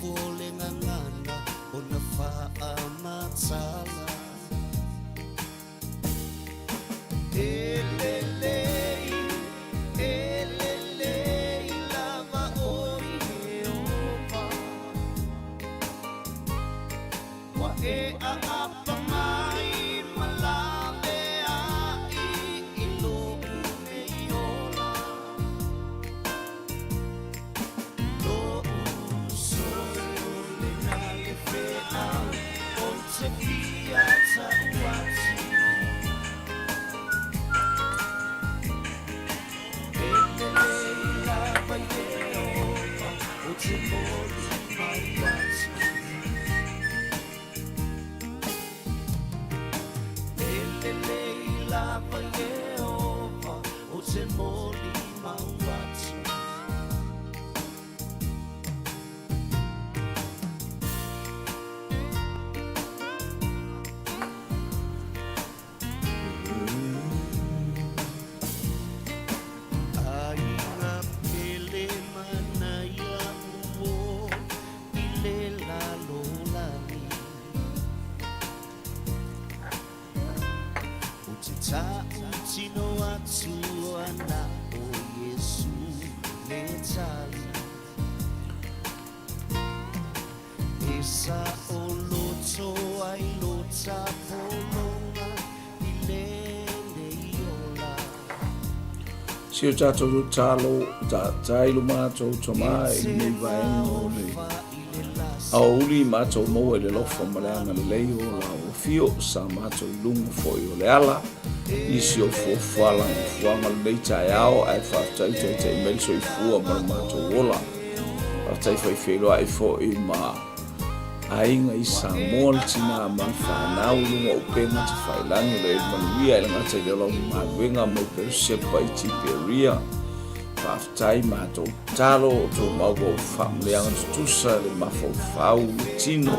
upu o le gagana ona faamatala. E lelei, e lelei lava o Ieova. Ua e ʻaʻapa mai ma laweaʻi i loʻu nei ola. Loʻu sole na le feʻau o te fia ta'u atu. E lelei lava Ieova o te moli mau atu. E lelei lava Ieova o te moli mau atu. Aiga pele manaia uo i le lalolagi. O te ta'u tino atua na o Iesu le tali. E sa o loto ai lo tapolonga i lenei ola. Si o tatou talo ta i lo matou tama i lenei vaega o le aoauli matou maua i le alofa ma le agalelei o la afio sa matou i luga foi o le ala nisi o fuafuaga o lenei taeao ae faafetai taitai mai le soifua ma le matou ola. Faafetai foi feiloai foi ma aiga i Samoa le tina ma le fanau i luga o upega tafailagi o le manuia i le gata i le ola o galuega mai Perusepa i Tiperia. Faafetai matou tatalo o tou maua o faamanuiaga tutusa le mafaufau le tino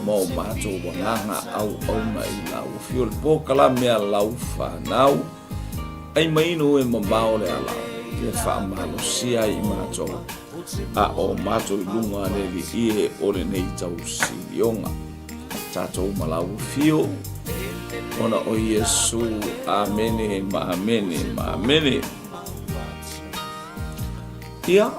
ma o matou agaga auauna i lau afio le polokalame a lau fanau. Ai mainu e mamao le ala e faamalosia ai i matou, a o matou i luga le alii e o lenei tausilioga. Tatou ma lau afio, ona o Iesu. Amene ma amene ma amene. Ia.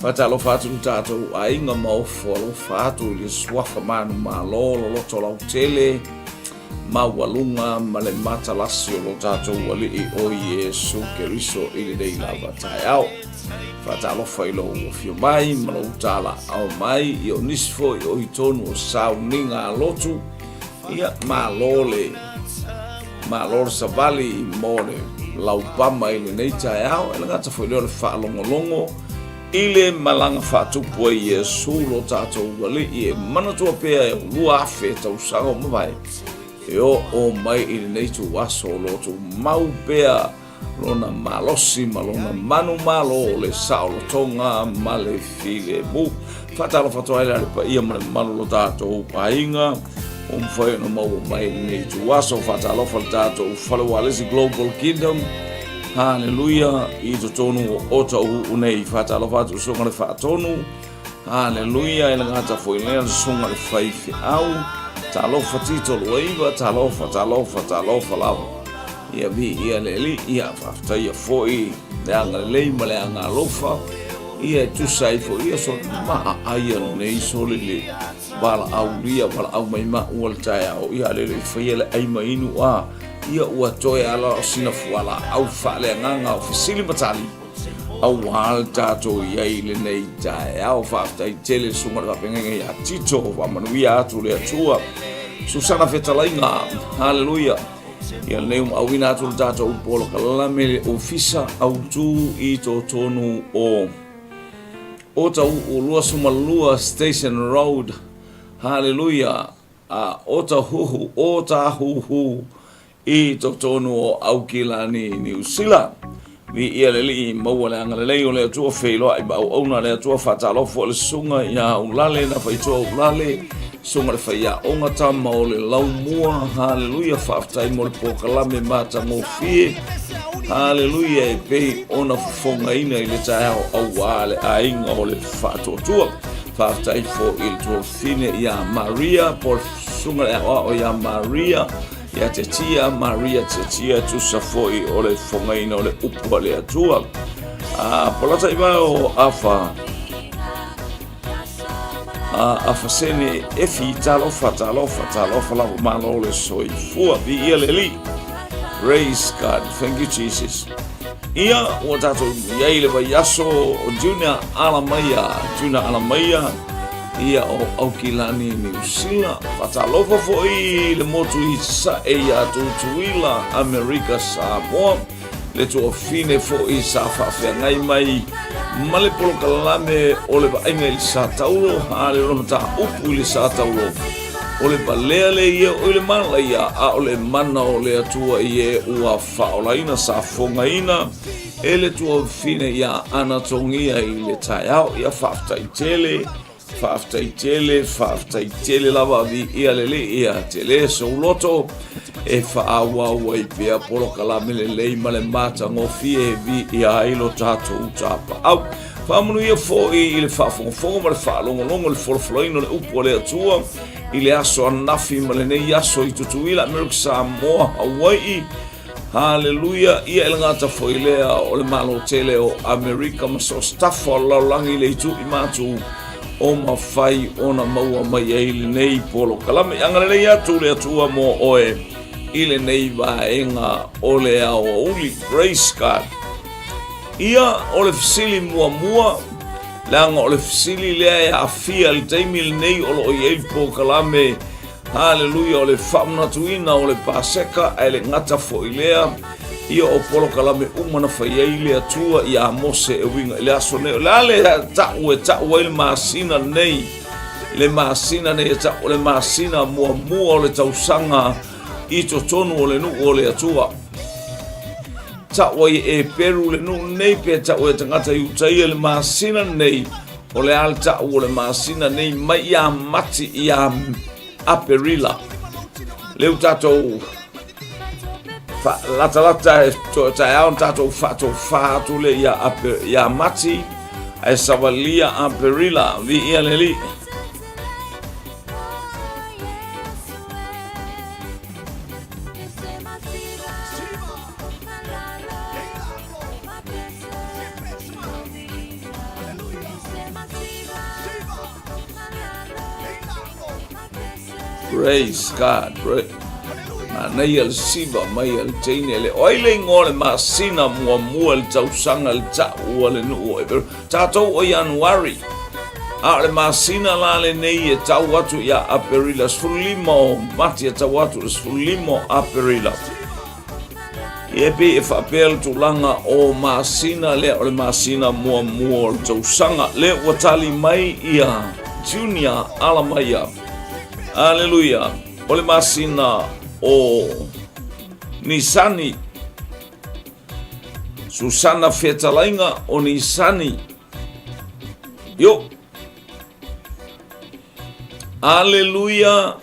Faatalofa atu le tatou aiga ma ofo alofa atu i le suafa manumalo loloto lautele maualuga ma le matalasi o lo tatou Alii o Iesu Keriso i lenei lava taeao. Faatalofa i lou afio mai ma lou talaau mai i o nisi foi o i tonu o sauniga a lotu, ia malo le Malo le savali mo le laupama i lenei taeao, e le gata foi lea o le faalogologo i le malaga faatupu ai Iesu lo tatou Alii e manatua pea e 2000 tausaga o mavae e oo mai i lenei ituaso o lo tumau pea lona malosi ma lona manumalo o le saolotoga ma le filemu. Faatalofa atu ai la le paia ma le mamalu o lo tatou aiga ua mafai ona maua mai i lenei ituaso. Faatalofa le tatou Fale Ualesi Global Kingdom. Haleluia i totonu o Otahuhu nei. Faatalofa atu susuga le Faatonu. Haleluia i le gata foi lea le susuga le faifeau. Talofa Tito Luaiva, talofa, talofa, talofa lava. Ia viia le Alii, ia faafetaia foi le agalelei ma le agalofa, ia e tusa ai foi ia so maa ai lenei sole le valaaulia valaau mai maua le taeao, ia le le faia le ai ma inu a, ia ua toe ala o sina fualaau faaleagaga o fesili ma tali aua le tatou i ai i lenei taeao. Faafetai tele le susuga i le faafeagaiga ia Tito, faamanuia atu le Atua. Susana Fetalaiga, haleluia. Ia lenei ua auina atu le tatou polokalame le ofisa autu i totonu o Otahuhu 22 Station Road. Haleluia. A Otahuhu, Otahuhu i totonu o Aukilani, Niu Sila. Viia le Alii, maua le agalelei o le Atua, feiloai ma auauna le Atua, faatalofa i le susuga ia Ulale na faitoa Ulale, susuga le faiaoga tama o le laumua, haleluia, faafetai mo le polokalame matagofie, Haleluia e pei ona fofogaina i le taeao auā le aiga o le Faatuatua. Faafetai foi i le tuafafine ia Maria, po o le susuga le aoao ia Maria, ia Tetia, Maria Tetia, e tusa foi o le fofogaina o le upu a le Atua. A palata i vai o afa, a Fasene Efi, talofa, talofa, talofa lava, malo le soifua, viia le Alii. Praise God, thank you Jesus. Ia, ua tatou i ai le vaiaso o Junior Alamaia, Junior Alamaia, ia o Aukilani, Niu Sila. Faatalofa foi i le motu i Sasae ia Tutuila, Amerika, Samoa. Le tuafine foi sa faafeagai mai ma le polokalame o le vaaiga i le Sataulo, a le ona mataupu i le Sataulo. O le valea le ia o i le malaia, a o le mana o le Atua i e ua faaolaina sa fogaina e le tuafine ia Ana Togia i le taeao. Ia faafetai tele. Faafetai tele, faafetai tele lava viia le Alii ia tele sou loto e faaauau ai pea polokalame lelei ma le matagofie e viia ai lo tatou tapaau. Faamanuia foi i le faafogafoga ma le faalogologo i le folafolaina o le upu a le Atua i le aso ananafi ma lenei aso i Tutuila, Amerika Samoa, Hawaii. Haleluia! Ia e le gata foi lea o le Malo tele o Amerika ma so o se tafa o le lalolagi i le itu i matu o mafai ona maua mai ai lenei polokalame. Ia agalelei atu le Atua mo oe i lenei vaega o le aoauli. Praise God! Ia, o le fesili muamua, leaga o le fesili lea e aafia i le taimi lenei o lo o i ai le polokalame Haleluia, o le faamanatuina o le Paseka, ae le gata foi lea, ia o polokalame uma na fai ai le Atua ia Mose e uiga i le aso nei. O le a le ta'u e ta'u ai le masina nei, le masina nei e ta'u o le masina muamua o le tausaga i totonu o le nuu o le Atua. Ta'u ai e Eperu le nuu nei pe ta'u e tagata Iutaia le masina nei, O le a le ta'u o le masina nei mai ia Mati ia Aperila. Leu tatou latalata e taeao na tatou faatofā atu le ia, ia Mati ae savalia Aperila. Viia le Alii. Praise God. Manaia le siva mai a le teine le oi le ingoa le masina muamua le tausaga le ta'u a le nuu o Eperu. Tatou o Ianuari. A o le masina la lenei e tau atu ia Aperila, 15 o Mati e tau atu le 15 o Aperila. Ia pei e faapea le tulaga o masina lea o le masina muamua o le tausaga. Lea ua tali mai ia Junior Alamaia. Aleluia. O le masina o Nisani. Susana Fetalaiga o Nisani. Yo. Aleluia.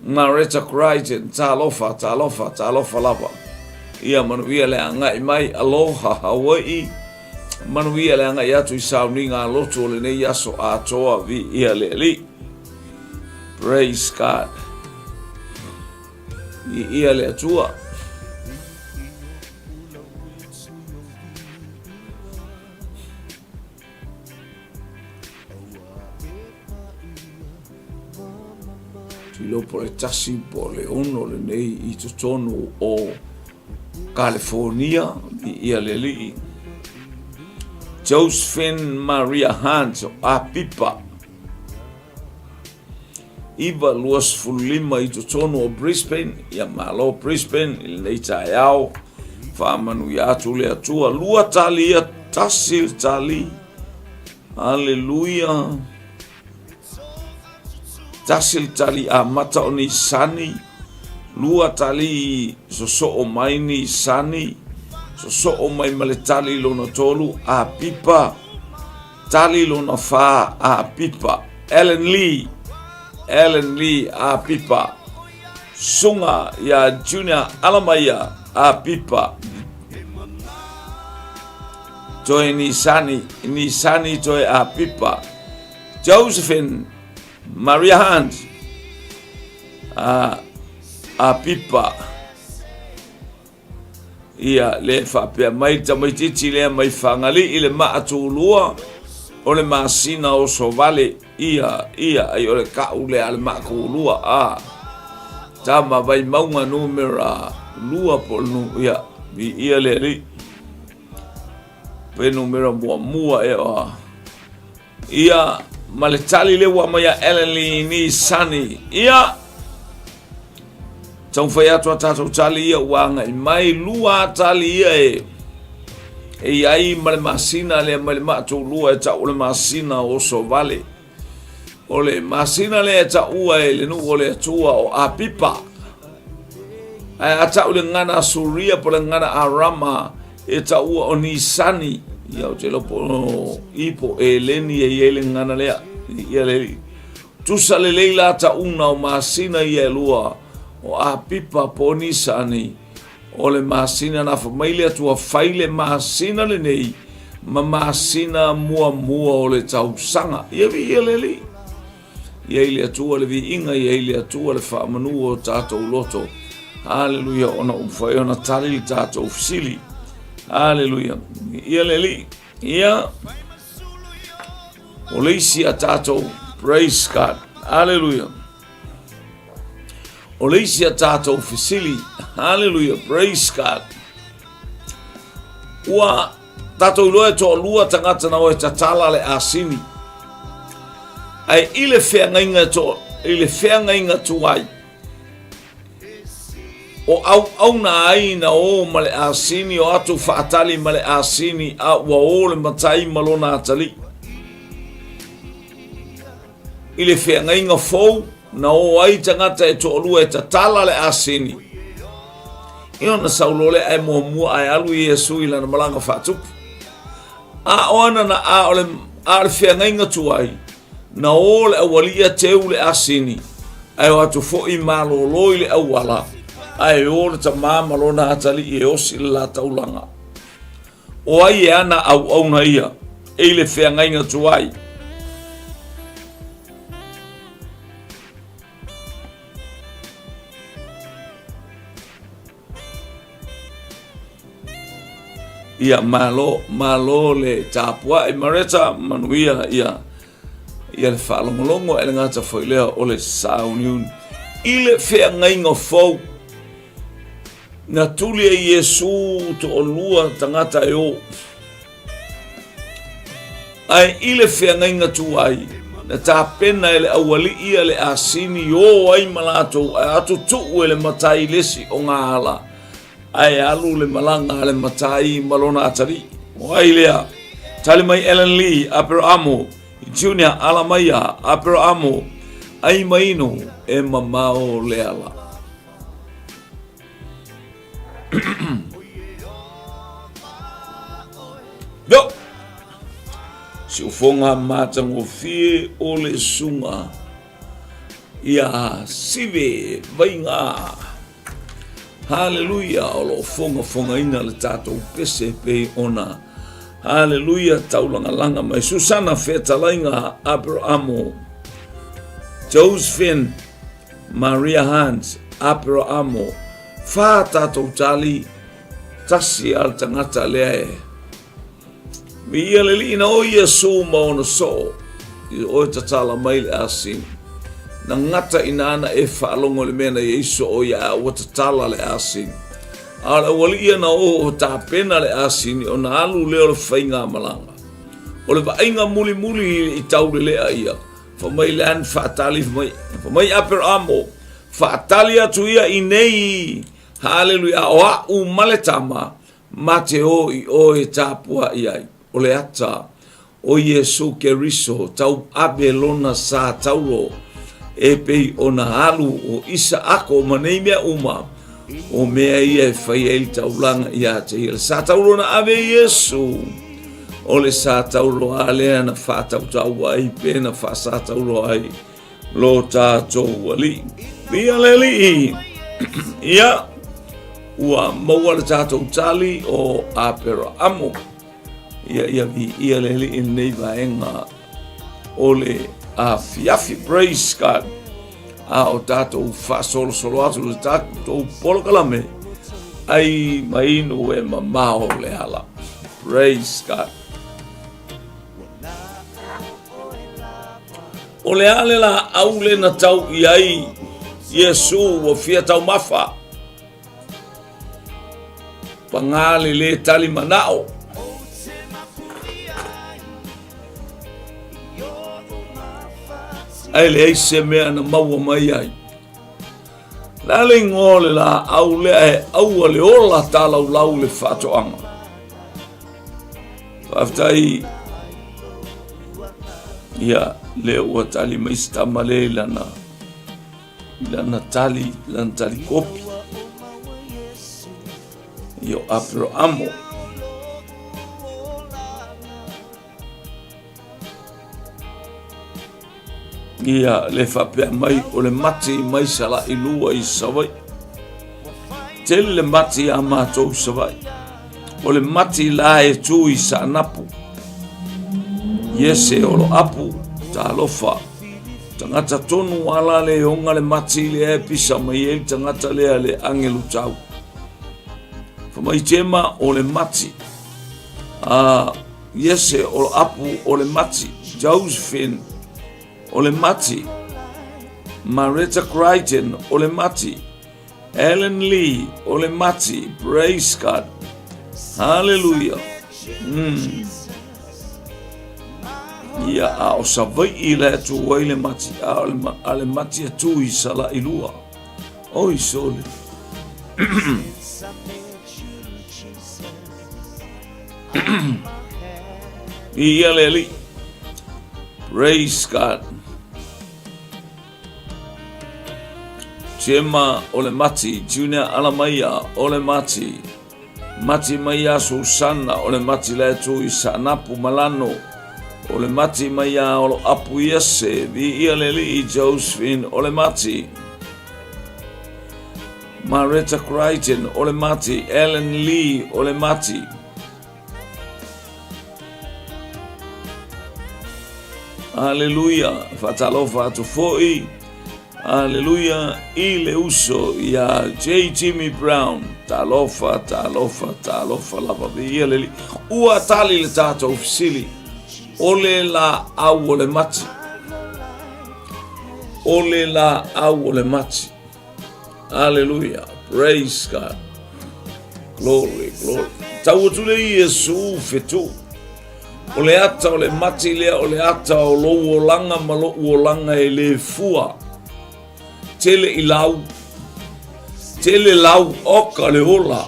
Mareta Crichton, talofa, talofa, talofa lava. Ia manuia le agai mai, aloha Hawaii, manuia le agai atu i sauniga a lotu o lenei aso atoa, viia le Alii. Praise God. Viia le Atua. Tuiloa po o le 1 po o le 6 lenei i totonu o California i le alii. Josephine Maria Hunt o Apipa. 9:25 i totonu o Brisbane, ia malo Brisbane i lenei taeao. Faamanuia atu le Atua. Lua tali ia, tasi le tali. Aleluia. Tasi le tali amata o Nisani, lua tali sosoo mai Nisani, sosoo mai ma le tali lona tolu, Apipa. Tali lona fa, Apipa. Ellen Lee, Ellen Lee, Apipa. Susuga ia Junior Alamaia Apipa. Toe Nisani, Nisani toe Apipa. Josephine Maria Hunt Apipa. Ia, le faapea mai le tamaitiiti lea mai Fagalii le maa tulua o le masina o Sovale. Ia, ia, ai o le ka'u lea a le maa tulua, a. Tama Vaimauga numera 2 po o le nu, ia, viia le Alii. Pe numera muamua ea o a. Ia, ma le tali lea ua aumai a Ellen Lee Nisani. Ia, taumafai atu a tatou tali ia ua agai mai lua tali ia e e i ai ma le masina lea mai le maatulua e tau o le masina o Sovale. O le masina lea e taua e le nuu o le Atua o Apipa. Ae a tau le gana Suria po le gana Arama e taua o Nisani. Ia o te iloa po o i po Eleni e i ai le gana lea. Ia le tusa lelei la tauna o masina ia e lua o Apipa po o Nisani. O le masina na fa mai le Atua fai le masina lenei ma masina muamua o le tausaga. Ia viia le Alii. Ia i le Atua le viiga, ia i le Atua le faamanu o tatou loto. Haleluia, ona ua mafai ona tali le tatou fesili. Haleluia. Ia le Alii. Ia. O le isi a tatou, praise God. Haleluia. O le isi a tatou fesili. Haleluia, praise God. Ua Tatou iloa e toalua tagata na o e tatala le asini. Ae i le feagaiga to, i le feagaiga tuai, o auauna ai na o ma le asini, o atu faatali ma le asini, a ua o le matai ma lona atalii. I le feagaiga fou, na o ai tagata e toalua e tatala le asini. Ia ona sau loa lea ae muamua ae alu Iesu i lana malaga faatupu. A o ana na a o le, a o le feagaiga tuai, na o le aualii a teu le asini, ae o atu foi malolo i le auala, ae o le tamā ma lona atalii e osi le la taulaga. O ai e ana auauna ia e i le feagaiga tuai? Ia malo, malo le tapuai Mareta, manuia ia ia le faalogologo e le gata foi lea o le sauniuni i le feagaiga fou. Na tuli e Iesu toalua tagata e o. Ae i le feagaiga tuai, na tapena e le aualii a le asini i o ai ma latou ae atu tuu e le matai le isi o ngā ala, ae alu le malaga a le matai ma lona atalii. O ai lea? Tali mai Ellen Lee, Aperamo, Junior Alamaia, Aperamo, ai maino e mamao le ala. Yo! Siufoga matagofie o le suga ia Sive Vaiga. Haleluia, o lo o fogafogaina le tatou pese pei ona. Haleluia, taulagalaga mai. Susana Fetalaiga Aperamo. Josephine Maria Hans, Aperamo, Wha tatou tali, tasi a le tagata lea e. Viia le Alii na o Iesu ma ona soo, i oe tatala mai le asini. Na gata ina ana e faalogo i le mea na iai soo ia a ua tatala le asini. A o le aualii ia na o o tapena le asini ona alu lea o le faigamalaga. O le vaaiga mulimuli i taulelea ia, Fa mai le an faatali mai, fa mai Aperamo, faatali atu ia i nei, haleluia, o a'u ma le tama, ma te o i oe tapua'i ai. O le ata o Iesu Keriso tau ave lona sa tauro e pei ona alu o Isaako ma nei mea uma, o mea ia e fai ai le taulaga ia te ia. Le sa tauro na ave e Iesu, o le sa tauro a lea na faatautaua ai pe na faasatauroa ai lo tatou Alii. Viia le Alii! Ia, ua maua le tatou tali o Aperaamo. Ia, ia viia le Alii i lenei vaega o le afiafi. Praise God. A o tatou faasolosolo atu le tatou polokalame, ai ma inu e mamao le ala. Praise God. O le a le laau le na tau i ai Iesu ua fia taumafa? Pagā le lē tali manao. Ae leai se mea na maua mai ai. Le a le igoa o le laau lea e aua le ola talaulau le faatoaga? Faafetai ia lea ua tali mai si tama lea i lana i lana tali lana tali kopi i o Aperamo. Ia le faapea mai o le mati mai Salailua i Savaii. Tele le mati a matou i Savaii. O le mati la e tu i Saanapu. Iese o lo apu, talofa. Tagata tonu ala le onga le mati lea e pisa mai ai le tagata lea le agelu tau. Fa mai tema o le mati. A Iese o Apu o le Mati, Josephine o le Mati, Maretta Crichton o le Mati, Ellen Lee o le Mati, praise God, hallelujah. Ia, a o Savaii la e tu ai le mati, a o le, a le mati e tu i Salailua. Oi sole. Ia le Alii. Praise God. Gemma o le Mati, Junior Alamaia o le Mati, Mati mai ia Susana o le Mati la e tu i Saanapu Malano, o le Mati mai ia Olo Apu Iese, Viia le Alii Josephine o le Mati. Maretta Crichton o le Mati, Ellen Lee o le Mati. Aleluia, faatalofa atu foi. Aleluia i le uso ia J. Jimmy Brown. Talofa, talofa, talofa lava viia le Alii. Ua tali le tatou fesili. O le laau o le mati. O le laau o le mati. Aleluia. Praise God. Glory, glory. Tau atu le Iesu fetu. O le ata o le mati lea, o le ata o lou olaga ma lou olaga e le fua. Tele i lau. Tele lau oka le ola.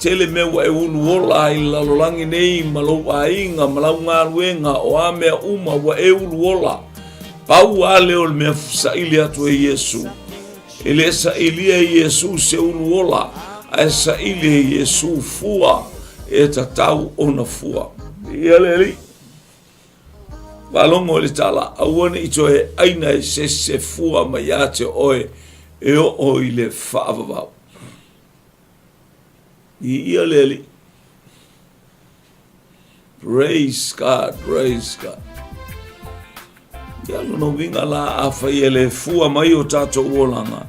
Tele mea ua e ulu ola ai i le lalolagi nei ma lou aiga ma lau galuega o a mea uma ua e ulu ola. Pau a lea o le mea saili atu e Iesu. E le sailia e Iesu se ulu ola, ae saili e Iesu fua e tatau ona fua. Ia le Alii. Faalogo i le tala, aua ne i toe aina e se se fua mai ia te oe e oo i le faavavau. Viia le Alii. Praise God, praise God. Ia lona uiga la a fai e le fua mai o tatou olaga,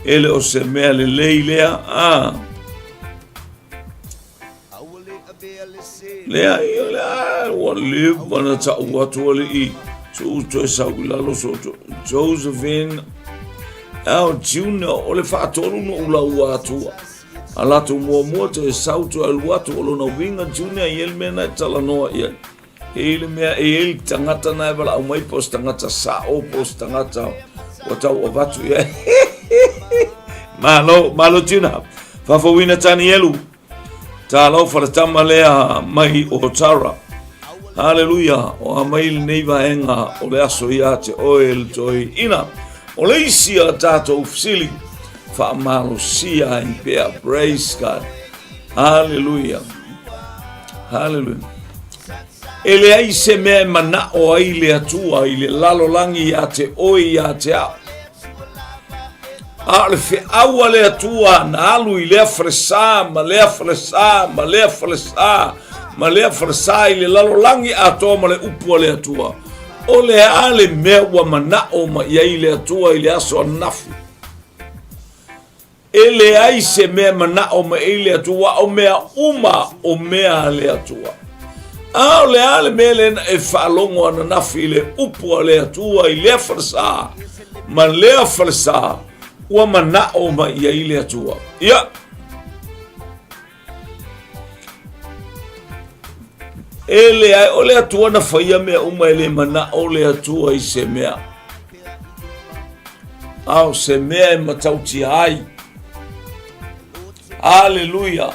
e le o se mea lelei lea, a. Leai, o le a, ua leva na tau atu alii, sou toe sau i lalo, so Josephine L. Junior, o le faatolu na ou laua atua. A latou muamua toe sau toe alu atu o lona uiga Junior i ai le mea na e talanoa i ai. E i le mea e i ai le tagata na e valaau mai po o se tagata sao po o se tagata ua tau avatu i ai. Malo, malo Junior. Faafouina Tanielu. Talofa le tama lea mai o Tara. Haleluia, o a mai lenei vaega o le aso ia te oe le toeaina. O le isi a tatou fesili, faamalosia ai pea. Praise God. Haleluia. Haleluia. E leai se mea e manao ai le Atua i le lalolagi ia te oe ia te au. A o le feau a le Atua na alu i lea falesa ma lea falesa ma lea falesa ma lea falesa i le lalolagi atoa ma le upu a le Atua. O le a le mea ua manao mai i ai le Atua i le aso ananafi? E leai se mea manao mai ai le Atua, o mea uma o mea a le Atua. A o le a le mea lea na e faalogo ananafi i le upu a le Atua i lea falesa ma lea falesa ua manao mai i ai le Atua. Ia, E leai, o le Atua na faia mea uma e le manao le Atua i se mea. A o se mea e matautia ai. Aleluia.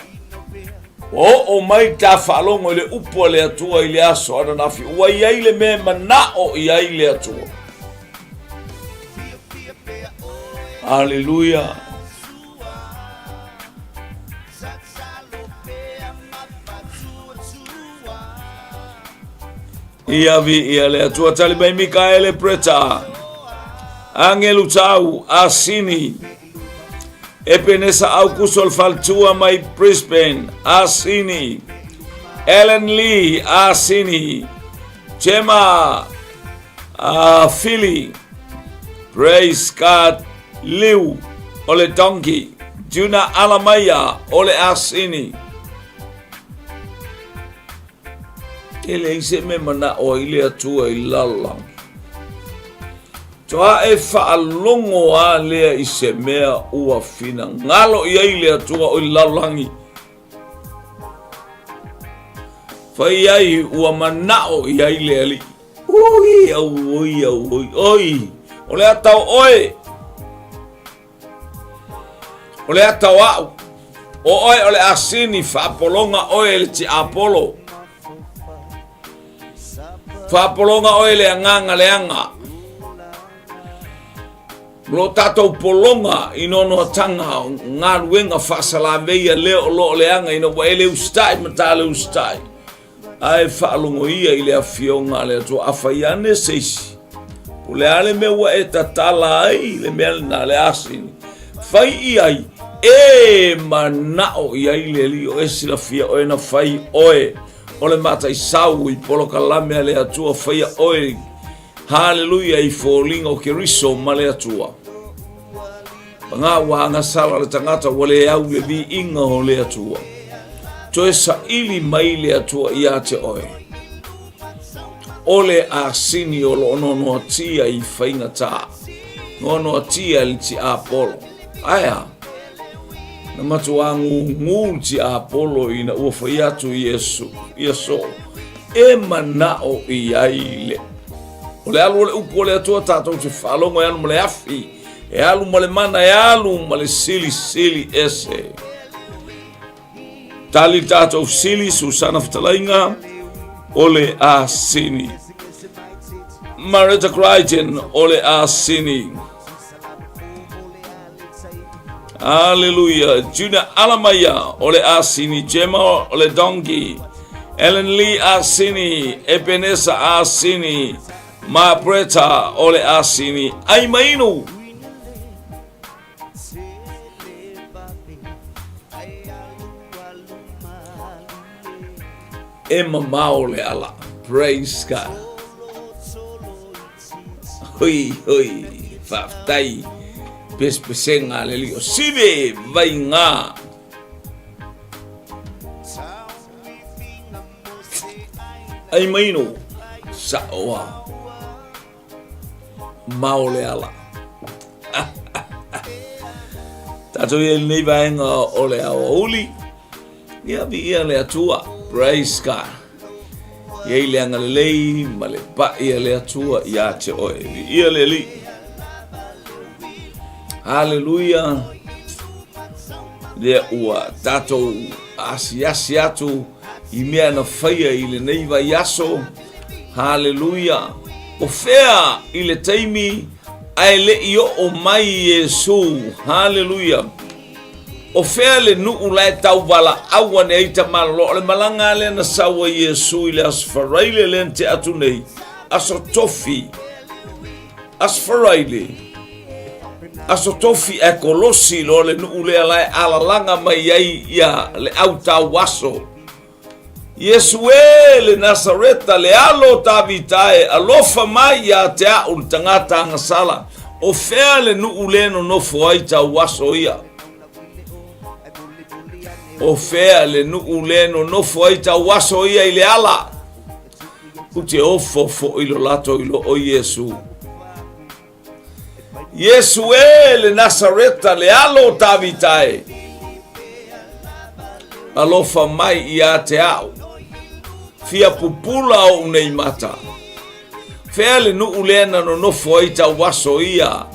Ua oo mai ta faalogo i le upu a le Atua i le aso ananafi. Ua i ai le mea e manao i ai le Atua. Aleluia. Ia viia le Atua tali mai Mikaele Preta Angelu Tau Asini Epenesa Aukuso le Faletua mai Brisbane Asini Ellen Lee Asini Gemma uh, Philly Praise God Liu o le Donkey Juna Alamaia o le Asini E leai se mea manao ai le Atua i lalolagi. Toa e faalogo a lea i se mea ua finagalo i ai le Atua o i lalolagi. Fai ai ua manao i ai le Alii. Ui, au, oi, au, oi, oi. O le ata o oe. O le ata o au. O oe o le asini faapologa oe le tiapolo. Faapologa oe le agaga leaga. Lo tatou pologa i noanoatanga o galuega faasalaveia lea o lo o leaga ina ua e le usitai ma ta le usitai. Ae faalogo ia i le afioga a le Atua, afai ane se isi, po o le a le mea ua e tatala ai le mea lena, le asini, fai i ai, e manao i ai le Alii o e silafia oe na fai oe o le mataisau i polokalame a le Atua, faia oe, haleluia, i foliga o Keriso ma le Atua. Pagā ua agasala le tagata ua le au le viiga o le Atua. Toe saili mai le Atua ia te oe. O le asini o loo noanoatia i faigata, noanoatia i le tiapolo. Ae a? Na matuā gūgū le tiapolo ina ua fai atu Iesu, ia soo, e manao i ai le. O le alu o le upu o le Atua tatou te faalogo e alu ma le afi, e alu ma le mana, e alu ma le silisili ese. Tali tatou sili, Susana Fetalaiga, o le asini. Marita Crichton, o le asini. Aleluia. Junior Alamaia, o le asini. Gemma, o le donkey. Ellen Lee asini. Ebeneza asini. Ma Bretta, o le asini. Ai mainu. E mamao le ala. Praise God. Hui, hui, faafetai. Pesepesega a le Alii o Sive Vaiga. Ai maino, sa'o a. Mao le ala. Tatou i ai lenei vaega o le aoauli. Ia viia le Atua. Praise God. I ai le agalelei ma le pai a le Atua ia te oe. Viia le Alii. Haleluia. Lea ua tatou asiasi atu i mea na faia i lenei vaiaso. Haleluia. O fea i le taimi ae le i oo mai Iesu. Haleluia. O fea le nuu la e tau valaau ane ai tamalolo? O le malaga lea na sau ai Iesu i le Aso Faraile lea na tea atu nei, Aso Tofi, Aso Faraile. Aso Tofi ae kolosi loa le nuu lea la e alalaga mai ai ia le au tauaso. Iesu e, le Nasareta, le alo o Tavita e, alofa mai ia te a'u le tagata agasala. O fea le nuu le nonofo ai tauaso ia? O fea le nuu le nonofo ai tauaso ia i le ala? U te ofo fo'i lo latou i lo o Iesu. Iesu e, le Nasareta, le alo o Tavita e, alofa mai ia te a'u. Fia pupula o'u nei mata. Fea le nuu lea na nonofo ai tauaso ia?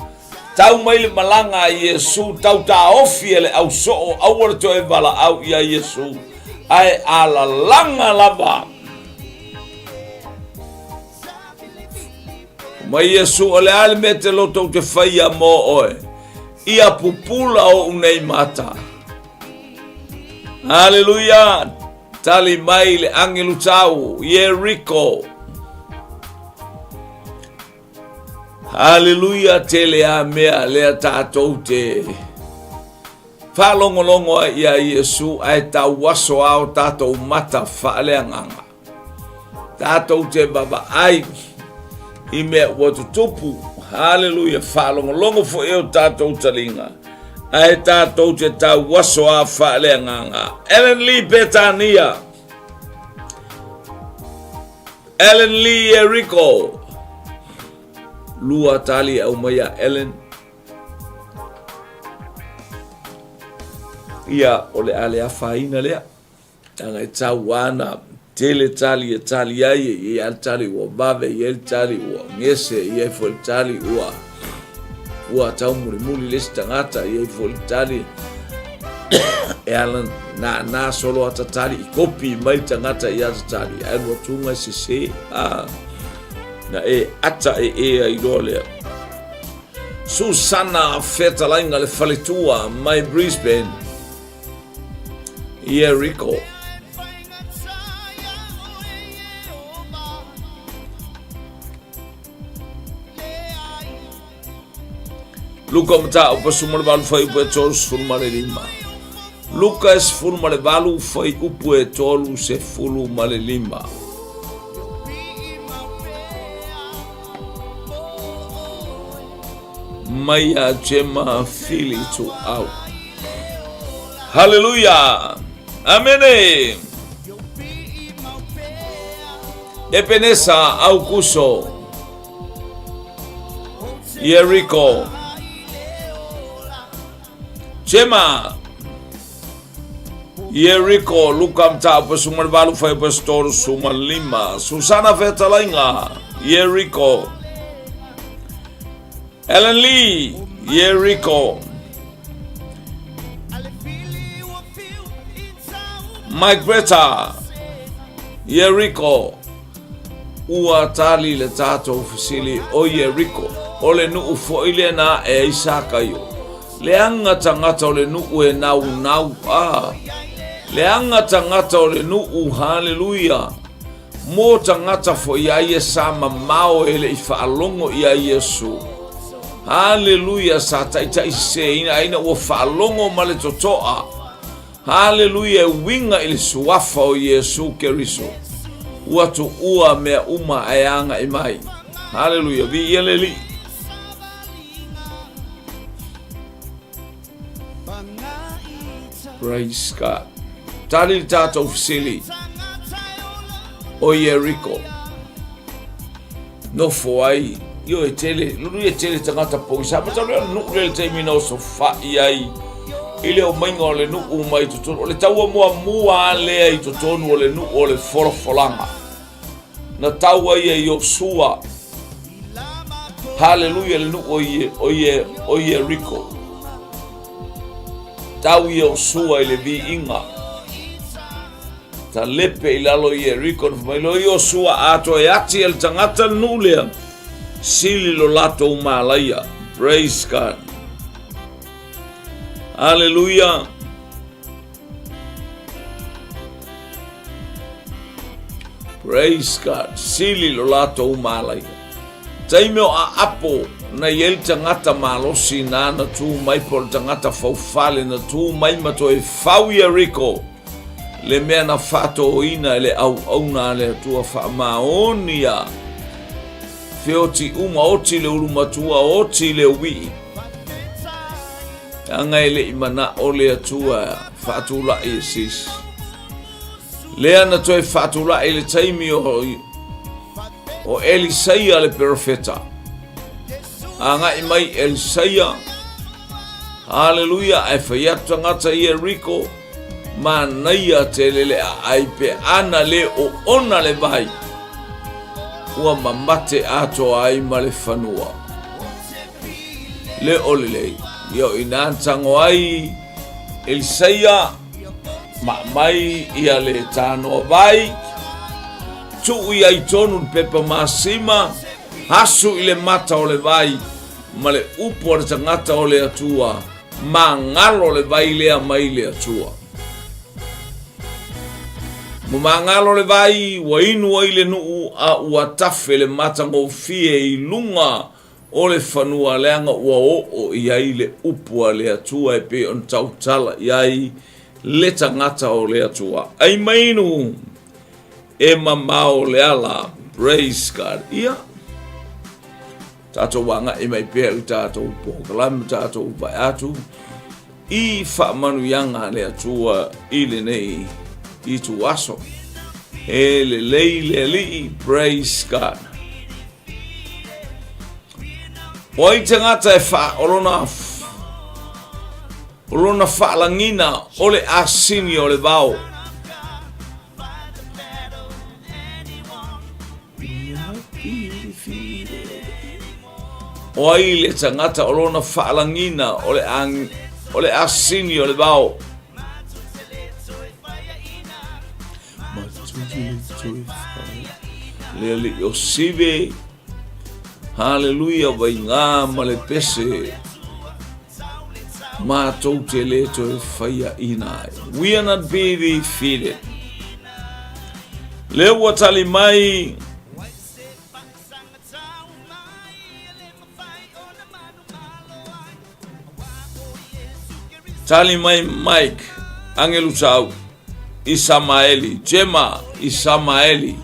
Tau mai le malaga a Iesu, tau taofi e le au soo, aua le toe valaau ia Iesu, ae alalaga lava. Mai Iesu, o le a le mea te loto ou te faia mo oe? Ia pupula o'u nei mata. Haleluia! Tali mai le angelu tau, Ieriko. Haleluia, tele a mea lea tātou te whaalongolongo ai ia Iesu ae tauaso a o tātou mata whaaleagaga. Tātou te vavaai i mea ua tutupu. Haleluia, whaalongolongo fo e o tātou talinga. Ae tātou te tauaso a whaaleagaga. Ellen Lee Petania. Ellen Lee Eriko. Lua tali au mai a Ellen. Ia, o le a le afaina lea. Leaga e tau ana tele tali e tali ai, e i ai le tali ua vave, e i ai le tali ua gese, e i ai foi le tali ua ua tau mulimuli le isi tagata, e i ai foi le tali e ala na na solo ata tali i kopi mai le tagata i ata tali, ae lua tunga e sese, a na e ata e e ai loa lea. Susana Fetalaiga le faletua mai Brisbane. Ieriko. Luka mataupu e 18 fuaiupu e 35. Luka e 18 fuaiupu e 35. Mai a Gemma Fili to au. Hallelujah. Amene. Epenesa Aukuso. Jericho. Gemma. Ieriko, Luka Mataupu 18 fuaiupu 35. Susana Fetalaiga, Ieriko. Ellen Lee, Ieriko. Mike Greta, Ieriko. Ua tali le tātou fesili o Ieriko, o le nuu fo'i lena e ai Sakaio. Leaga tagata o le nuu e naunau, a. Leaga tagata o le nuu, haleluia. Mo tagata foi a ia sa mamao e le i faalogo ia Iesu. Haleluia, sa taitai seseina ai ina ua faalogo ma le totoa. Haleluia, e uiga i le suafa o Iesu Keriso. Ua tuua mea uma ae agai mai. Haleluia, viia le Alii. Praise God. Tali le tātou fesili o Ieriko. Nofo ai, io e tele, lulu e tele tagata pogisa. Ma tau lea nuu le taimi na oso fai ai i le omaiga o le nuu mai totonu. O le taua muamua lea i totonu o le nuu o le folafolaga. Na tau ai e Iosua. Haleluia le nuu o, Ie, o, Ie, o Ieriko. Tau Iosua i le viiga. Talepe i lalo i Ieriko na fai mai loa Iosua a toe ati e le tagata le nuu lea. Sili lo latou malaia. Praise God. Hallelujah. Praise God. Sili lo latou malaia. Taimi o aapo. Na i ai le tagata malosi nāna tu mai po o le tagata faufale na tu mai ma toe fau Ieriko, le mea na faatōina e le auauna a le Atua faamaoni ia feoti uma, oti le ulu matua, oti le uii. Leaga e le i manao le Atua faatulai e se isi. Lea na toe faatulai i le taimi o o Elisaia le perofeta. Agai mai Elisaia, haleluia, ae fai atu tagata i Ieriko, manaia tele le aai pe ana le o ona le vai, ua mamate atoa ai ma le fanua. Le o lelei, ia o ina tango ai Elisaia, Ma mai ia le tanoa vai, tuu ia i tonu le pepa masima, asu i le mata o le vai, ma le upu a le tagata o le Atua, magalo le vai lea mai le Atua. Ua magalo le vai, ua inu ai le nuu, a ua tafe le matagofie i luga o le fanua leaga ua oo i ai le upu a le Atua e pei ona tautala i ai le tagata o le Atua. Ai mai inu e mamao le ala. Praise God. Ia, tatou agai mai pea i le tatou polokalame, tatou vae atu i faamanuiaga a le Atua i lenei ituaso. E lelei le Alii. Praise God. O ai tagata e wha, o lona, o lona whaalangina o le asini o le vao. O ai le tagata o lona whaalangina o le, ang, o le asini o le vao. Le alii o Sive, haleluia, vaigā ma le pese, mātou te le toe whaiaina ai. We are not be defeated. Le ua tali mai Tali mai Mike, Angelu Sau, Isamaeli, Jema, Isamaeli.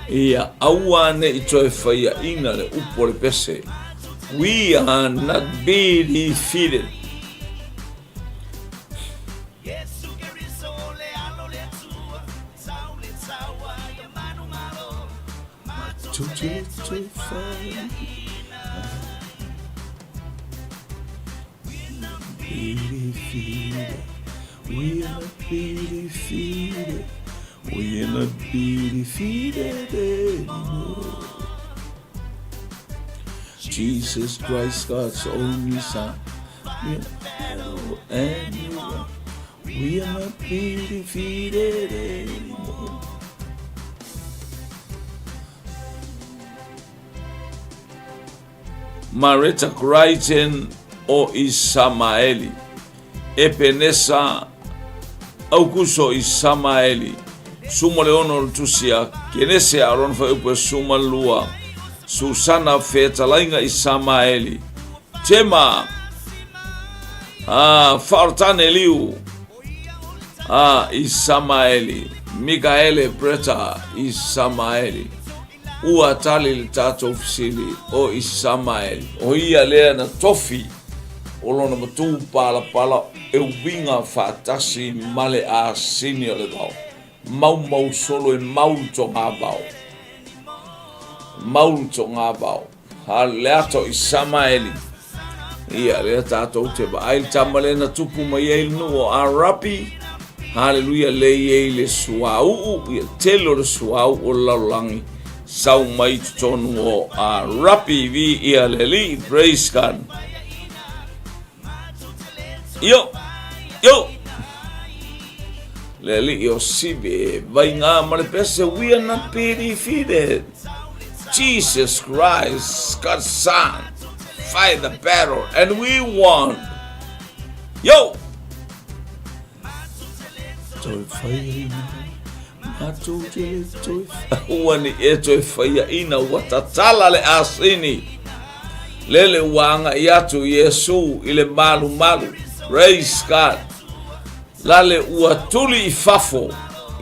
Ia aua ne i toe whaiaina le upu o le pese. We are not be defeated. Be defeated. We are not be defeated. We are not be defeated anymore. Jesus Christ, God's only Son. We are anyone. We are not be defeated anymore. Mareta Crichton o Isamaeli, Epenesa Aukuso Isamaeli, Suma le ono le tusi a Kenese a lona whaiupu e Suma lua, Susana Fetalaiga Isamaeli, Tema a Whaortane Liu a Isamaeli, Mikaele Breta Isamaeli. Ua tali le tatou fesili o Isamaeli. O ia lea na tofi o lona matū palapala e uiga faatasi ma le asini o le vao. Maumau solo e mau le togavao. Mau le togavao. Ha le ata o Isamaeli. Ia, lea tatou te vaai le tama lea na tupu mai ai le nuu o Arapi. Haleluia, le i ai le suauu, ia tele o le suauu o le lalolagi, sau mai totonu o Arapi, vi ia le Alii, praise God. Io, io, le Alii o Sive, vaigā ma le pese, we are not be defeated. Jesus Christ, God's Son, fight the battle and we won. Yo! Toe faiaina, matou te le toe Aua ne i e toe faiaina ua tatala le asini. Lele ua agai atu Iesu i le malumalu. Praise God. Lale ua tuli i fafo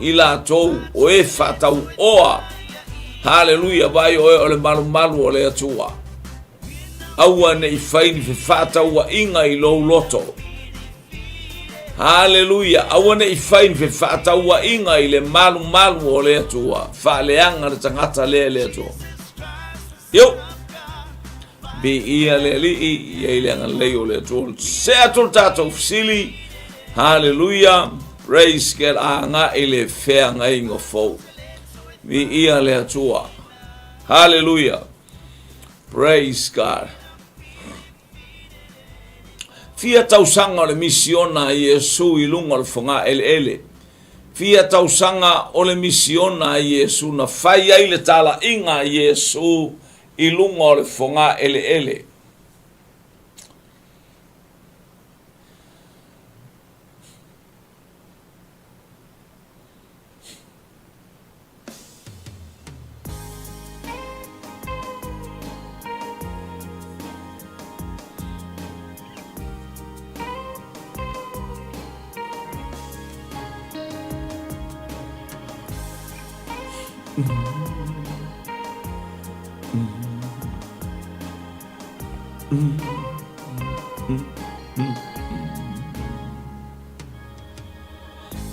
i latou o e faatauoa. Haleluia, vaai oe o le malumalu o le Atua. Aua ne i fai ni fefaatauaiga i lou loto. Haleluia, aua ne i fai ni fefaatauaiga i le malumalu o le Atua. Faaleaga le tagata lea e le Atua. Yo! Viia le Alii, ia i le agalelei o le Atua. Se atu le tatou fesili. Haleluia, praise God, agai le feagaiga fou. Viia le Atua. Haleluia. Praise God. Fia tausaga o le misiona a Iesu i luga o le fogaeleele. Fia tausaga o le misiona a Iesu na fai ai le talaiga a Iesu i luga o le fogaeleele.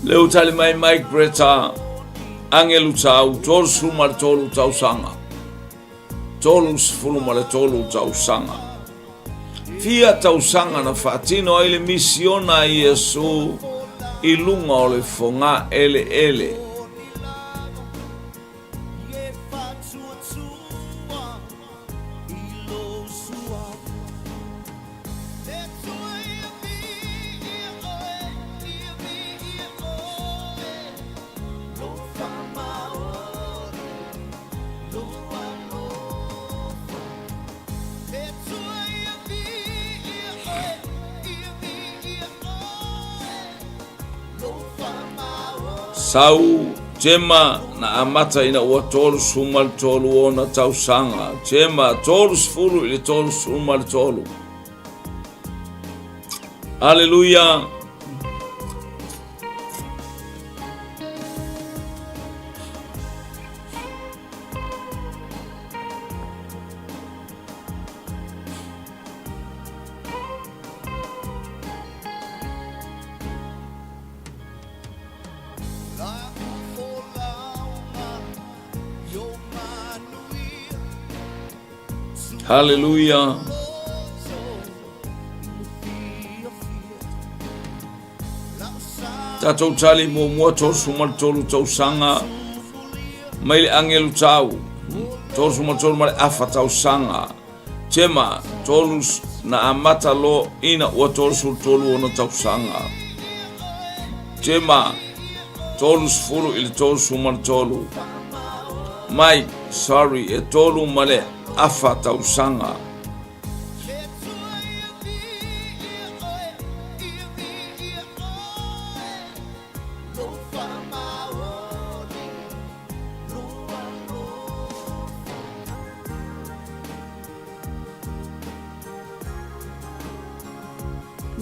Leu tali mai Mike Bretta, Angelu Tau, 33 tausaga. 33 tausaga. Fia tausaga na faatino ai le misiona a Iesu i luga o le fogaeleele. Sau Jema na amata ina ua 33 ona tausaga. Jema 30 i le 33. Aleluia. Haleluia. Tatou tali muamua 33 tausaga mai le agelu tau 33 ma le afa tausaga Tema, tolu na amata lo ina ua 33 ona tausaga. Tema, 30 i le 33. Mai, sorry, e tolu ma le afa tausaga.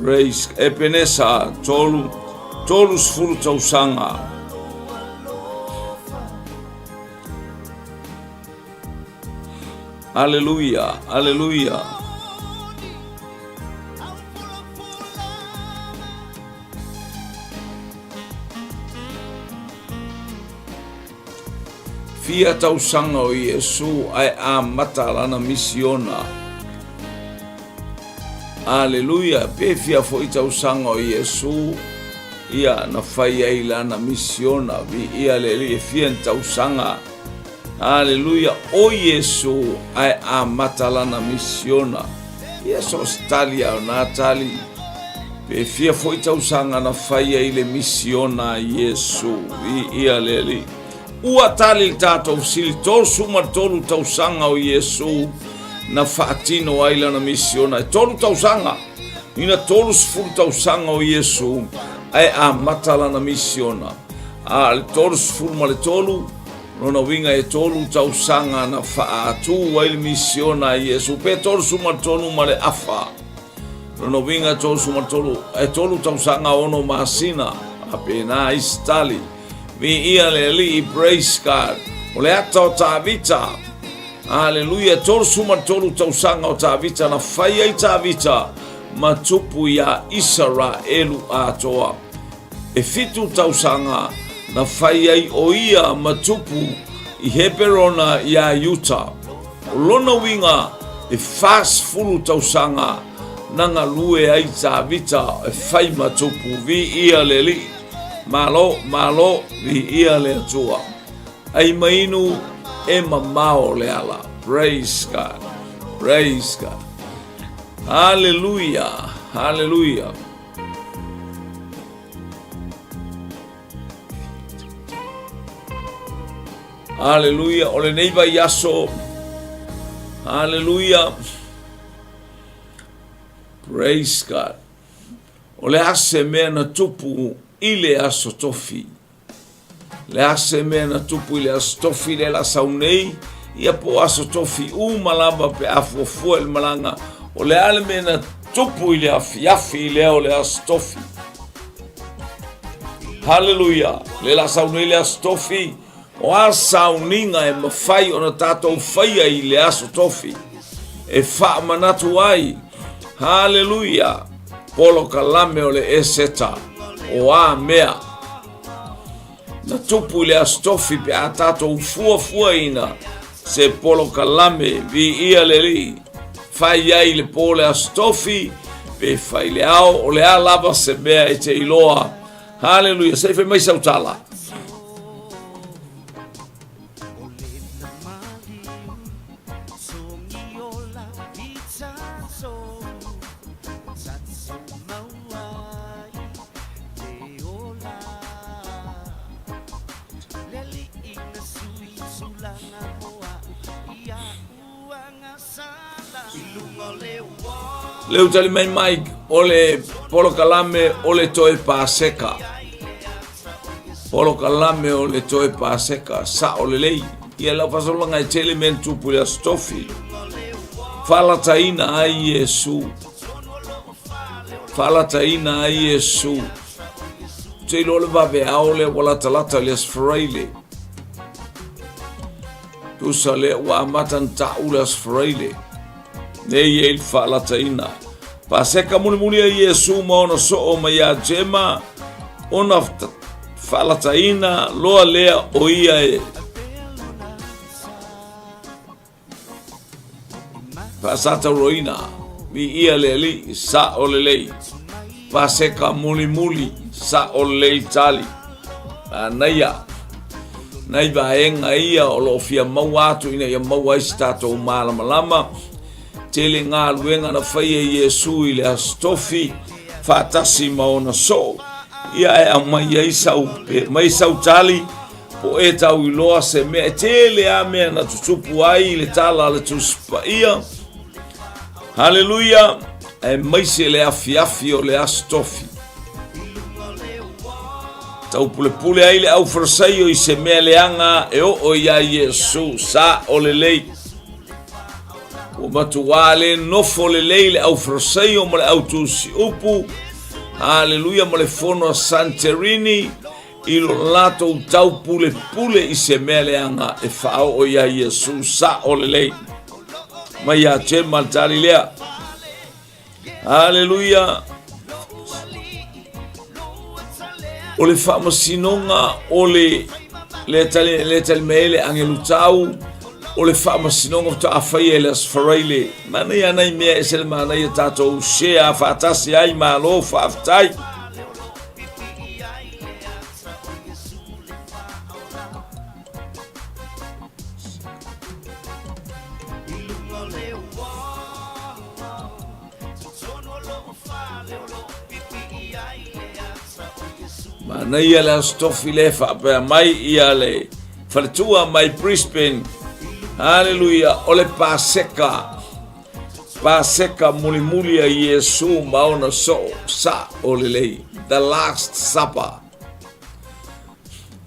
Grace Epenesa, tolu, 30 tausaga. Aleluia, aleluia. Fia tausaga o Iesu ae amata lana misiona. Aleluia, pe fia foi tausaga o Iesu ia na fai ai lana misiona. Viia le Alii, e fia ni tausaga. Aleluia, o Iesu ae amata lana misiona. Ia so o se tali a o nā tali. Pe fia foi tausaga na fai ai le misiona a Iesu. Viia le Alii. Ua tali le tatou fesili, 33 tausaga o Iesu na faatino ai lana misiona. E tolu tausaga. Ina 30 tausaga o Iesu ae amata lana misiona. A le 33, lona uiga e tolu tausaga na faaatu ai le misiona a Iesu, pe 33 ma le afa. Lona uiga 33, e tolu tausaga ono masina, a pena isi tali. Viia le Alii, praise God. O le ata o Tavita. Aleluia, 33 tausaga o Tavita na fai ai Tavita ma tupu iā Isaraelu atoa. E fitu tausaga na fai ai o ia ma tupu i Heperona iā Iuta. O lona uiga e 40 tausaga na galue ai Tavita e fai ma tupu. Viia le Alii. Malo, malo, viia le Atua. Ai ma inu e mamao le ala. Praise God. Praise God. Hallelujah. Hallelujah. Hallelujah. O lenei vaiaso. Hallelujah. Praise God. O le a se mea na tupu i le aso tofi. Le a se mea na tupu i le Aso Tofi lea la sau nei, ia po o Aso Tofi uma lava pe a fuafua i le malaga, o le a le mea na tupu i le afiafi lea o le Aso Tofi. Haleluia! Le la sau nei le Aso Tofi, o a sauniga e mafai ona tatou faia i le Aso Tofi e faamanatu ai, haleluia, polokalame o le Eseta, o a mea Na tupu i le Aso Tofi pe a tatou fuafuaina se polokalame viia le Alii. Fai ai le po le Aso Tofi pe fai le ao, o le a lava se mea e te iloa. Haleluia, se i fai mai sau tala. Leu tali mai Mike, o le polokalame o le toe Paseka. Polokalame o le toe Paseka, sao lelei. Ia lau faasologa e tele mea na tupu i le Aso Tofi. Faalataina ai Iesu. Faalataina ai Iesu. Ou te iloa le vaveao lea ua latalata i le Aso Faraile. Tusa lea ua amata ona ta'u le Aso Faraile. Nei ei le faalataina. Paseka mulimuli a Iesu ma ona soo mai ia Jema, ona faalataina loa lea o ia e Faasatauroina, viia le Alii, sa'o lelei. Paseka mulimuli, sa'o lelei tali. Manaia. Nai vaega ia o lo o fia maua atu ina ia maua ai se tatou malamalama. Tele galuega na faia e Iesu i le Aso Tofi, faatasi ma ona soo. Ia e aumai ai sau, mai sau tali, Po e tau iloa se mea e tele a mea na tutupu ai i le tala a le Tusi Paia. Haleluia! Aemaise le afiafi o le Aso Tofi. Taupulepule ai le au Farisaio i se mea leaga e oo iā Iesu, sa o lelei. Ua matuā le nofo lelei le au Farisaio ma le au Tusi Upu, haleluia, ma le fono a Santerini, i lo latou taupulepule i se mea leaga e faaoo iā Iesu sa'o lelei mai ia Jema le tali lea. Haleluia! O le faamasinoga o le le tali le tali mai ai le agelu tau o le faamasinoga faatoa faia i le Aso Faraile. Manaia nai mea ese le manaia tatou share faatasi ai malo faafetai. Manaia le Aso Tofi le faapea mai ia le faletua mai Brisbane. Haleluia, o le Paseka. Paseka mulimuli a Iesu ma ona soo sa o lelei, the last supper.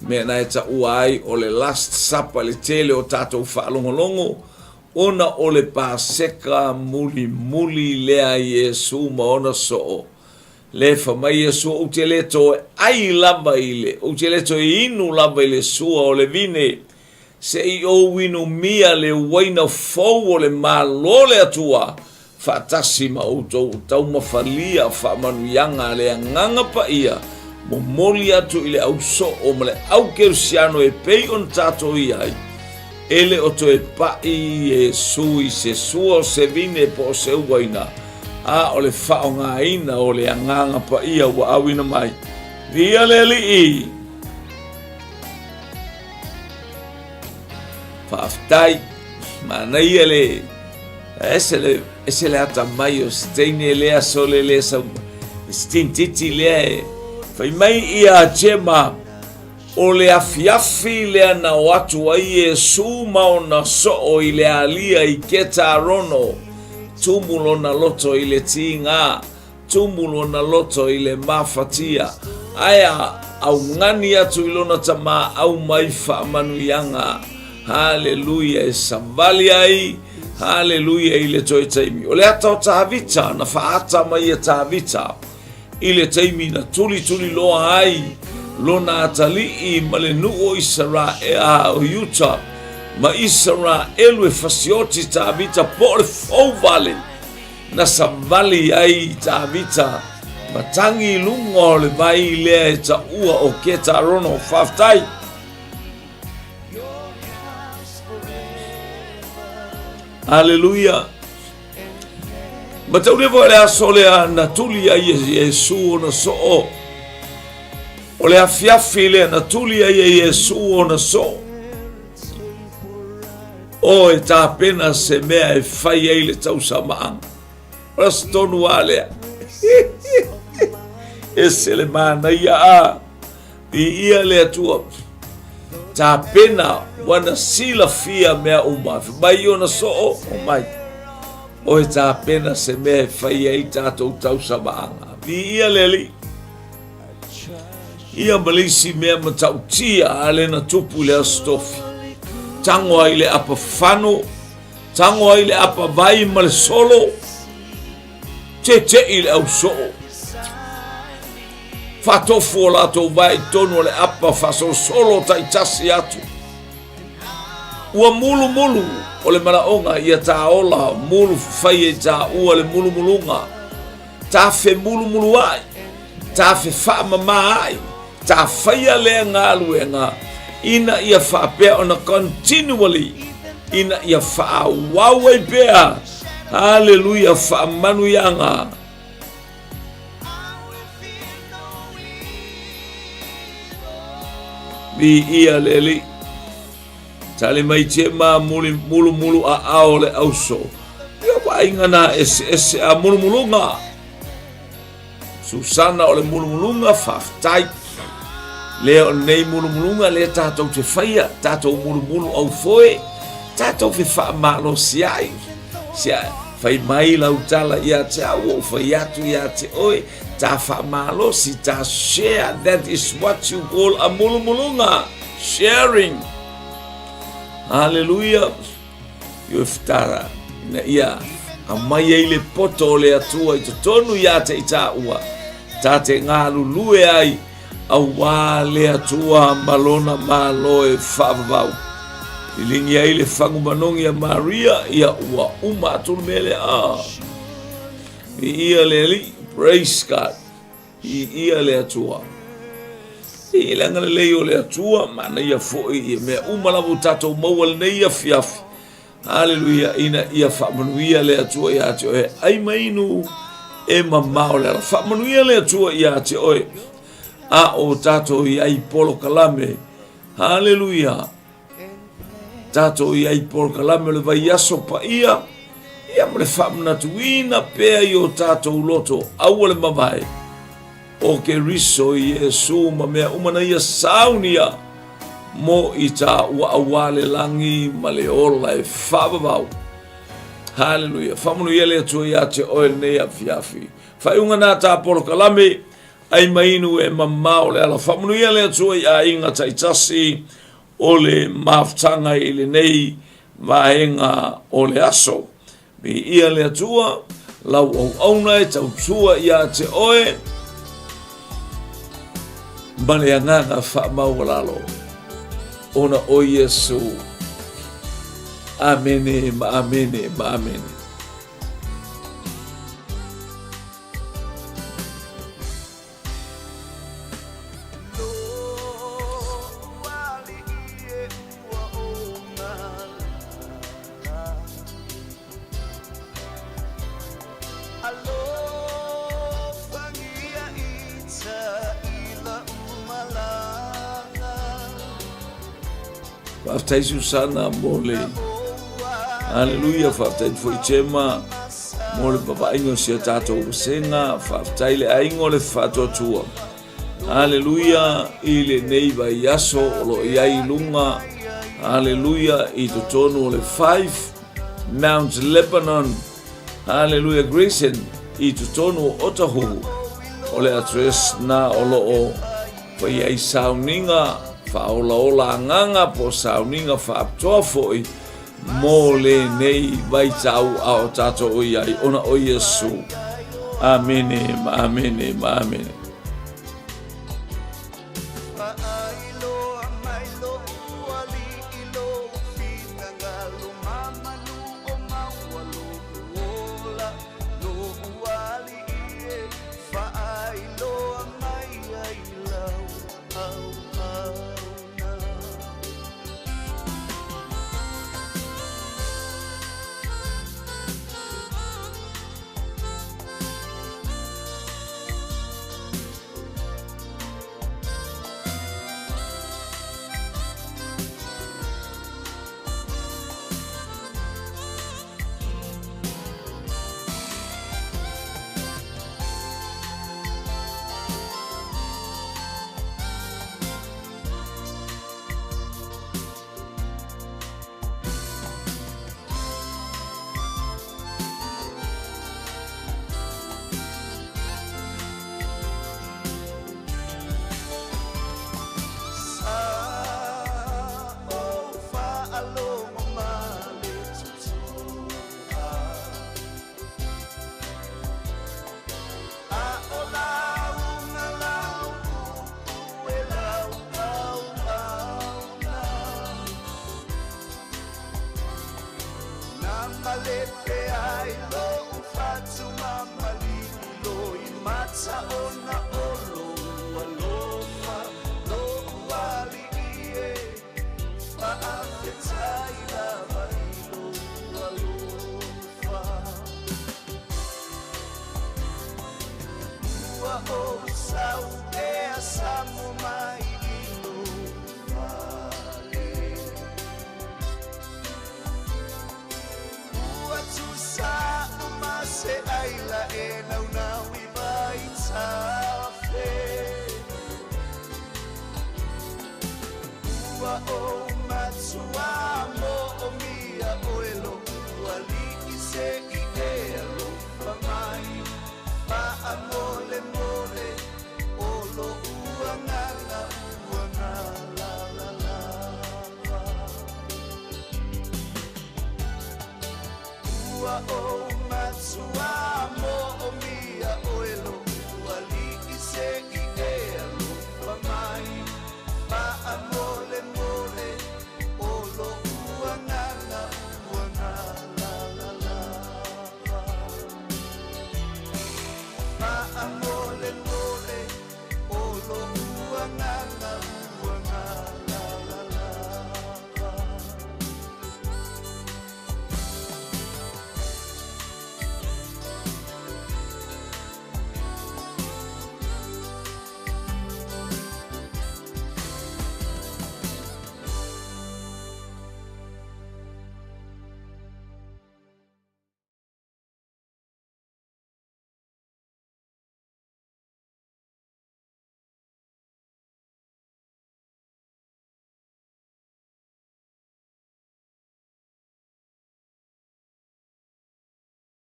Mea na e taua ai o le last supper le tele o tatou faalogologo, ona o le Paseka mulimuli lea a Iesu ma ona soo. Le fa mai Iesu, ou te le toe ai lava i le, ou te le toe inu lava i le sua o le vine, se i ou inumia le uaina fou o le Malo o le Atua, faatasi ma outou taumafalia faamanuiaga a le Agaga Paia, momoli atu i le au soo ma le au kerisiano e pei ona tatou i ai, e le o toe paʻi Iesu i se sua o se vine po o se uaina, a o le faaaogaina o le Agaga Paia ua auina mai. Viia le Alii! Faafetai. Manaia le ese le ese le atamai o se teine lea sole le sau se tintiti lea e fai mai ia Jema o le afiafi lea na o atu ai Iesu ma ona soo i le alia i Ketarono tumu lona loto i le tiga Tumu lona loto i le mafatia, ae a augani atu i lona tama aumai faamanuiaga. Haleluia e savali ai, haleluia i le toe taimi. O le ata o Tavita na faata mai e Tavita i le taimi na tulituli loa ai lona atalii ma le nuu o Isaraea o Iuta ma Isaraelu e fasioti Tavita po o le fou vale. Na savali ai Tavita ma tagi i luga o le vai lea e taua o Ketarono. Faafetai! Aleluia! Mataulia foi le aso lea na tuli ai e Iesu ona soo. O le afiafi lea na tuli ai e Iesu ona soo. O e tapena se mea e fai ai le tausamaaga. O le aso tonu lava lea. Ese le manaia a. Viia le Atua. Tapena ua na silafia mea uma. Fai mai ona soo, omai. O e tapena se mea e fai ai tatou tausamaaga. Viia le Alii. Ia ma le isi mea matautia a le na tupu i le Aso Tofi. Tango ai le apa fano, tango ai le apa vai ma le solo, teteʻi le ausoo. Faatofu o latou vae i tonu o le apa faasolosolo taitasi atu. Ua mulumulu o le manaoga ia tāola mulu fai e tāua le mulumuluga. Tā femulumuluaʻi, tā fefaamamāaʻi, tā faia lea galuega ina ia faapea ona continually, ina ia faaauau ai pea. Haleluia, faamanuiaga. Viia le Alii. Tali mai Jema muli mulumulu aao o le auso. Ia vaaiga na eseese a mulumuluga. Susana o le mulumuluga faafetai. Lea o nei mulumuluga lea tatou te faia, tatou mulumulu au foe, tatou fe faamalosi ai. Sia, fai mai lau tala ia te au, ou fai atu ia te oe, ta faamalosi, ta share, that is what you call a mulumuluga. Sharing. Haleluia. Io e whtara. Ina ia aumai ai le poto o le Atua i totonu ia te i tāua. Tā te ngālulue ai auā le Atua ma lona Malo e whaavavau. Lilingi ai le whangu manongi a Maria ia ua uma atu le mea lea. Ah. Viia le Alii. Praise God. Viia le Atua. I le agalelei o le Atua, manaia foi i mea uma lava ua tatou maua lenei afiafi. Haleluia, ina ia faamanuia le Atua ia te oe. Ai ma inu e mamao le ala. Faamanuia le Atua ia te oe. A o tatou i ai polokalame. Haleluia. Tatou i ai polokalame o le vaiaso paia, ia ma le faamanatuina pea i o tatou loto, aua le mavae o Keriso Iesu ma mea uma na ia saunia mo i tāua auā le lagi ma le ola e faavavau. Haleluia. Faamanuia le Atua iā te oe lenei afiafi. Faaiuga na ta polokalame, ai ma inu e mamao le ala. Faamanuia le Atua i aiga taitasi o le mafutaga i lenei vaega o le aso. Viia le Atua, lau auauna e tautua iā te oe, ma le agaga faamaualalo ona o Iesu. Amene ma amene ma amene. Faafetai Susana mo le Haleluia, faafetai foi Chema mo le vavaaiga o si a tatou vasega. Faafetai le aiga o le Faatuatua. Haleluia i lenei vaiaso o lo o i ai i luga. Haleluia i totonu o le 5 Mount Lebanon. Haleluia Grayson i totonu o Otahuhu. O le address na o lo o fai ai sauniga faaolaola agaga po o sauniga faapitoa foi mo lenei vaitau a o tatou i ai ona o Iesu. Amene ma amene ma amene.